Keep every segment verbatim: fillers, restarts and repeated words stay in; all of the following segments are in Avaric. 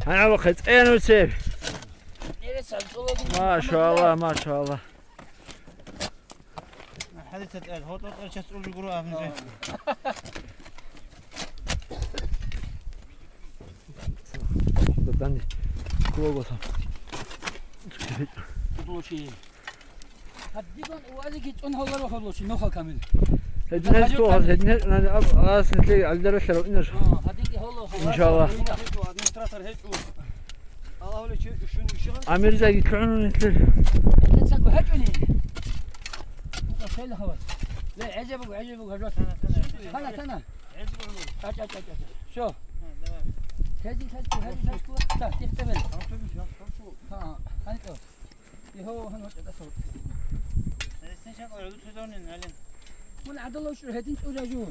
Гьанаб хъецӀен нусеб. Машалла, машалла. ХӀадисат гьоркьор-кьорчас цӀурги гуро абун жо. Данде кулогоса. Гьадигун уазиги цӀун гьоларо гьоло чи нуха камил. Гьединал цо гьаз, гьединал, ас нилъее алдаралъа равинаш. Гьадинги гьоло. Иншалла. Администратор гьечӀо. Аллагьуле чи ушун ишигъан. Амирзаги лъугӀун нилъер. Эцаго гьечӀони. Ука шайла хавас. Ле, гӀежеб буго, гӀежеб буго, гьажват. Тана, тана. ГӀежеб буго. Ач, ач, ач, ач. Всё. Гьези лъачку, гьези лъачку. Так, тихтабел. Ха, гьанкӀо. Його гьан вачӀа тӀаса вукӀи. Гьесин шакъа гӀуду цӀудавнин, гьалин. Мун гӀадал вачӀур гьедин тӀур гьажу.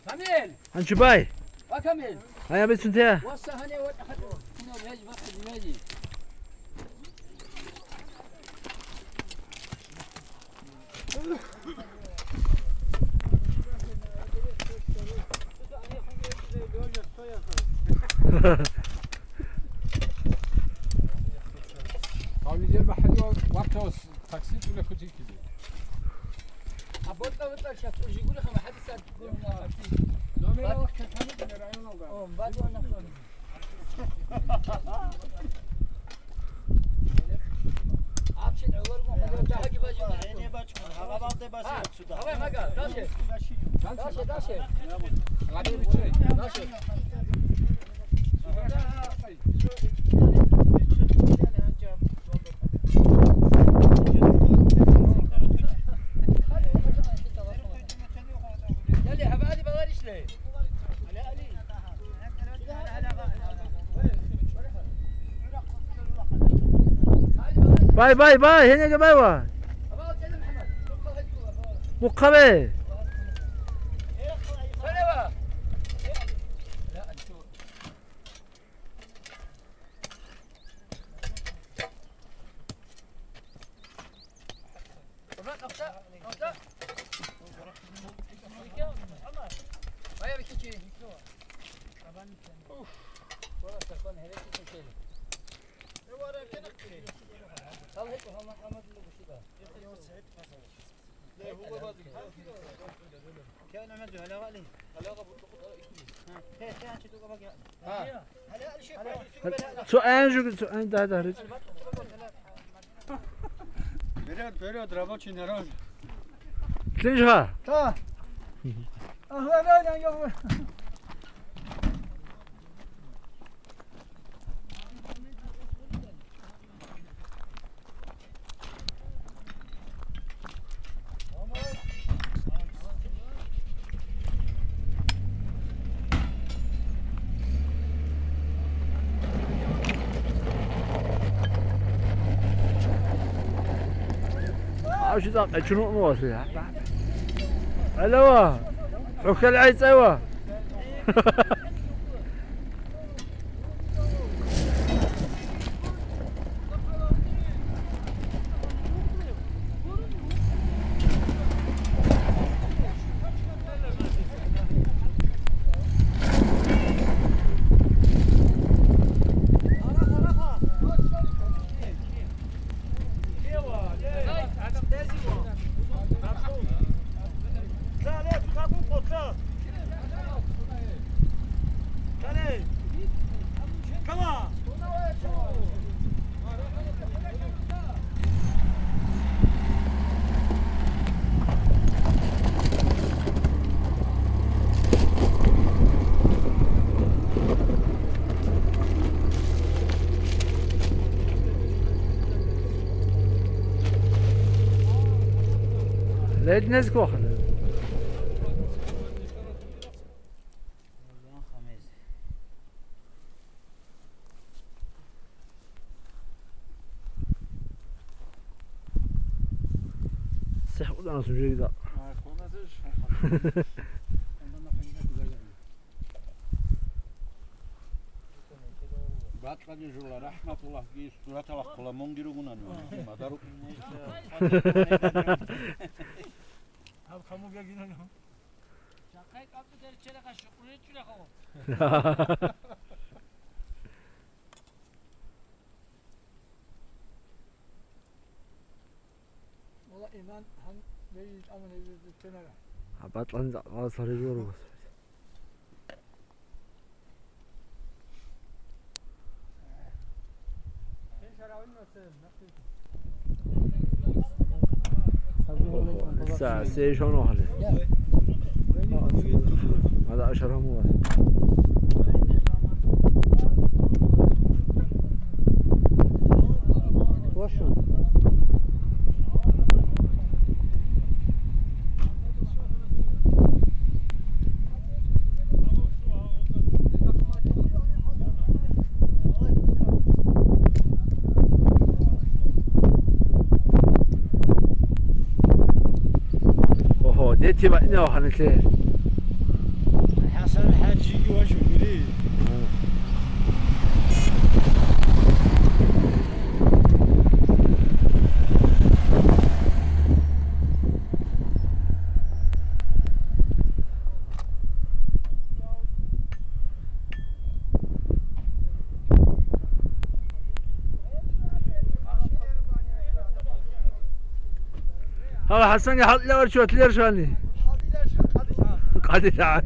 Камил! Анчубай! Ва Камил! Ая бицунтея? Ва сахане ва тахат. Кино вязи, ва хадимязи. Гьав нижер махӀалив ватас такси тӀуна кутикизе. А бутӀа-бутӀа шатур жигули хама хадисат гуруна такси. Номер алахъе ханиб районалда. О, бадуана ханиб. Абшин гӀоларгун хадур жагьги бажи. Гьене бачкун, гьабабалде басият суда. Давай, мага, дальше. Дальше, дальше. Дальше. Бай, бай, бай, гьенеги бай ва. Мухъабе. Цо ан жуги, цо ан, да, да, рич. Вперёд, вперёд, рабочий народ. Линжа. Та. Ахварай, янгёр. Гьав щи цӀакъ гьечӀун вугьун васе. Гьалава, хӀухьел гӀайцӀава. Леднез кохана. СихӀ кьудан сужида. Батлани жула рахматуллагьги суратала хъула мунги ругунани. Мадару. Гьаб хамугагинани. Жакъай кӀалъу дерччарахъа шукъуличӀулахъо. Вала иман гьан мейил аман гьезул тенара. Гьаб батлан закъала сарижо ругас. Са, се шоно хали. Ада ашарам ва. Вашу. Ого, дети ва ина ва ханилъе. ХӀасан ХӀажиги ва Жугури. Гьав ХӀасанги хӀалтӀилев варччу ватилер шани? Къадилъан.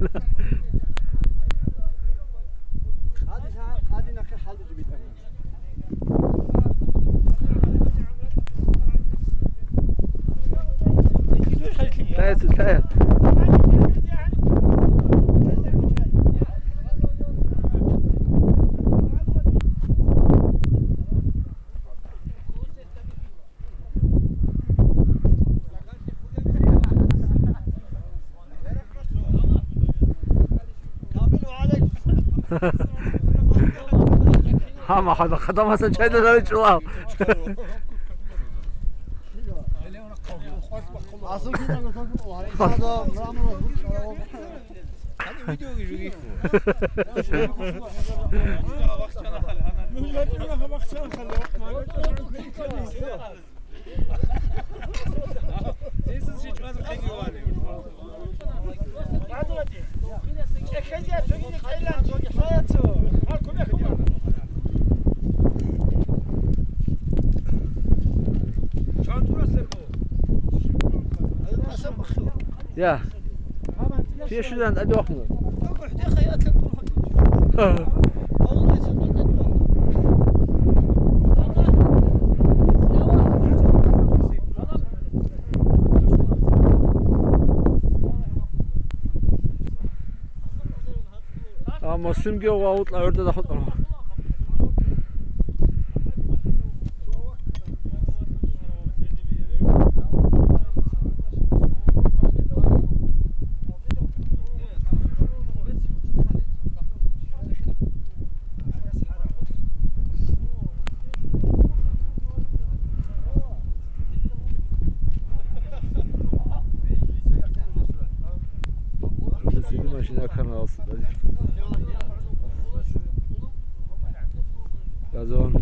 Гьама хада хадамасан чайда даричӀулав. Асукина. Гьаниб видеоги жугихъо. Я. Пешудан адохну. А Муслимги ва утла гӀурда дахутӀа. Машина каналсыз. Газон.